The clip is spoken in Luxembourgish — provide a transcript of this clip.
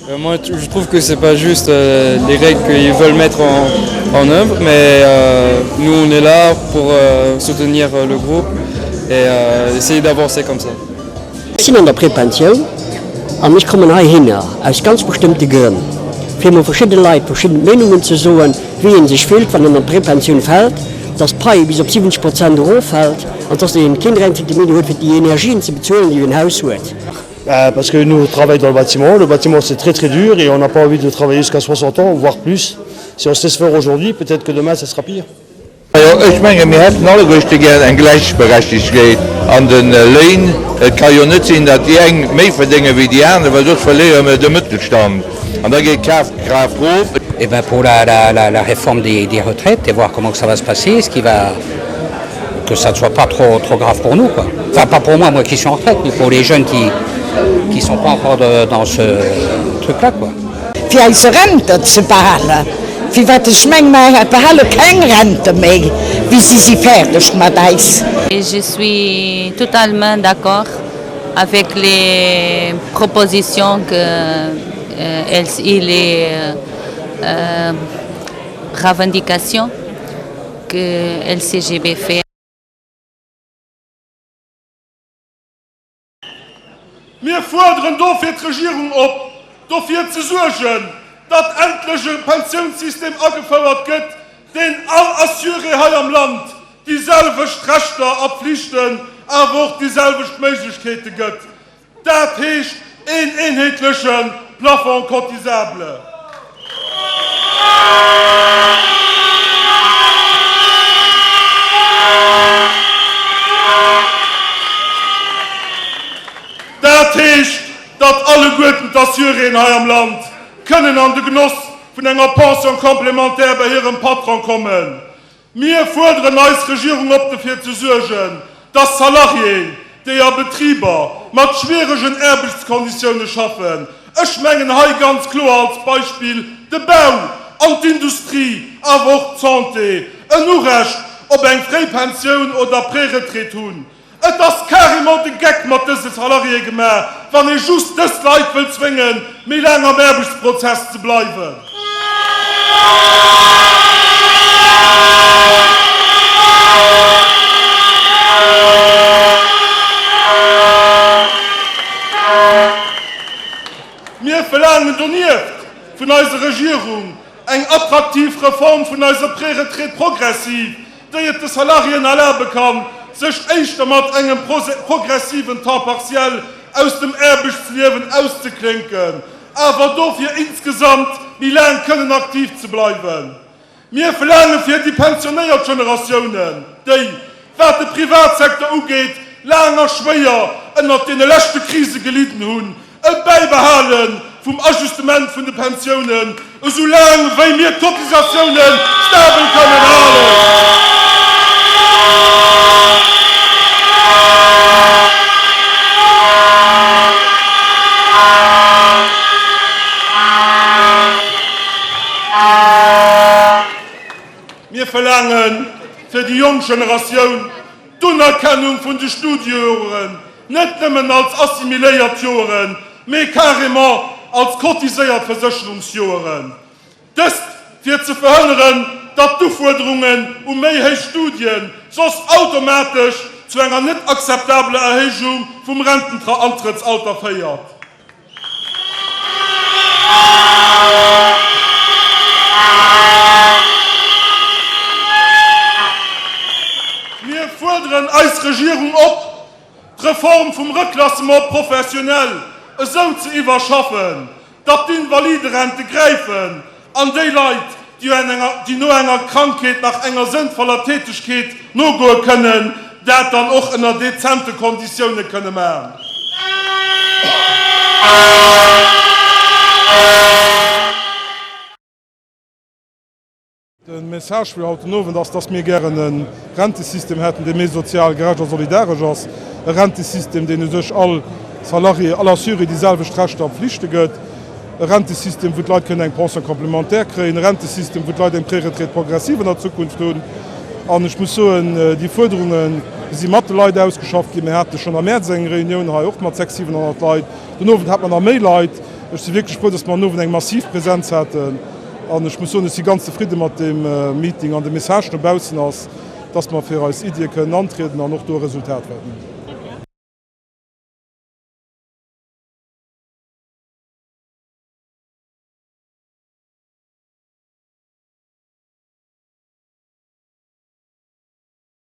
Moi je trouve que c'est pas juste les règles qu'ils veulent mettre en, en œuvre, mais euh, nous on est là pour euh, soutenir le groupe et euh, essayer d'avancer comme ça. Ech sinn an der Prépensioun an ech kommen heihinner aus ganz bestëmmte Grënn, fir emol verschidde Leit verschidden Meenungen ze soen, wéi ee sech fillt, wann een an d'Prépensioun fält, dass d'Pai bis op 70 Prozent eroffält an dass een keen Rentier méi huet, fir déi Energien ze bezuelen, déi en Haus huet. Parce que nous on travaille dans le bâtiment, le bâtiment c'est très très dur et on n'a pas envie de travailler jusqu'à 60 ans voire plus. Si on se laisse faire aujourd'hui, peut-être que demain ça sera pire. Jo, ech menge mir hätten alleguerste gär eng Gläichberechtegkeet an de Léin. Et ka jo net sinn, datt déi eng méi verdénge wéi déi aner, well soss verléiere mir de Mëttelstand an da geet d'Kafkraaft erof. Eh ben pour la la la la réforme des des retraites et voir comment que ça va se passer, ce qui va que ça ne soit pas trop trop grave pour nous quoi. Enfin pas pour moi, moi qui suis en retraite, mais pour les jeunes qui qui sont pas encore de dans ce truc là quoi. Fir eise Renter ze behalen. Firwat ech meng, mer behale keng Rente méi, wéi si si fäerdeg mat eis. Et je suis totalement d'accord avec les propositions que et les revendications que LCGB fait. Mir fuerderen dofir d'Regierung op, dofir ze suergen, datt endlech e Pensiounssystem agefouert gëtt, deen all Assuré hei am Land déi selwecht Rechter a Pflichten, awer och déi selwecht Méiglechkeete gëtt. Dat heescht een eenheetleche Plafond cotisable. Dat heescht, datt alleguerten d'Assuréen hei am Land kënnen an de Genoss vun enger Pension complémentaire bei hirem Patron kommen. Mir fuerderen eis Regierung op dofir ze suergen, dass Salariéen, déi a Betriber mat schwieregen Aarbechtskonditioune schaffen, ech mengen hei ganz kloer als Beispill de Bau an d'Industrie, awer och d'Santé, en Urecht op eng fréi Pensioun oder Préretraite hunn. Et ass carrément de Geck mat dëse Salariéë gemaach, wann ee just dës Leit wëll zwéngen, méi laang am Aarbechtsprozess ze bleiwen. Mir verlaangen donieft vun eiser Regierung eng attraktiv Reform vun eiser Préretraite progressive, déi et de Salariéen erlabe kann, sech éischter mat engem progressiven Temps partiel aus dem Aarbechtsliewen auszeklénken, awer dofir insgesamt méi laang kënnen aktiv ze bleiwen. Mir verlaange fir déi pensionéiert Generatiounen, déi, wat de Privatsecteur ugeet, laang a schwéier ënnert deene leschte Krise gelidden hunn, E Bäibehale vum Ajustement vun de Pensiounen, esou laang wéi mir d'Cotisatioune stabel kënnen halen. Mir verlaange fir déi jonk Generatioun d'Unerkennung vun de Studiejoren net nëmmen als assimiléiert Joeren, mee carrément als cotiséiert Versécherungsjoeren. Dëst fir ze verhënneren, datt d'Ufuerderungen u méi héich Studien soss automatesch zu enger net akzeptabeler Erhéijung vum Rentenantrëttsalter féiert. Mir fuerderen eis Regierung op, d'Reform vum Reclassement professionnel esou ze iwwerschaffen, datt d'Invaliderente gräifen an déi Leit, déi no enger Krankheet nach enger sënnvoller Tätegkeet nogoe kënnen, dat dann och ënner dezente Konditioune kënne man. De Message fir haut den Owend ass, dass mir gären e Rentesystem hätten, dee méi sozial gerecht a solidaresch ass. E Rentesystem, deen u sech all Salarié, all Assuré déi selwecht Rechter a Pflichte gëtt. E Rentesystem, wou d'Leit kënnen eng Pension complémentaire kréien. E Rentesystem, wou d'Leit eng Préretraite progressive an der Zukunft hunn. An ech muss soen, déi Fuerderunge si mat de Leit ausgeschafft ginn. Mir hate schonn am Mäerz eng Reunioun hei, och mat 600, 700 Leit. Den Owend hat mer nach méi Leit. Ech si wierklech frou, dass mer en Owend eng massiv Präsenz haten an ech muss soen, ech si ganz zefridde mat deem Meeting an de Message no baussen ass, dass mer fir eis Iddie kënnen antrieden an och do e Resultat wäerten hunn.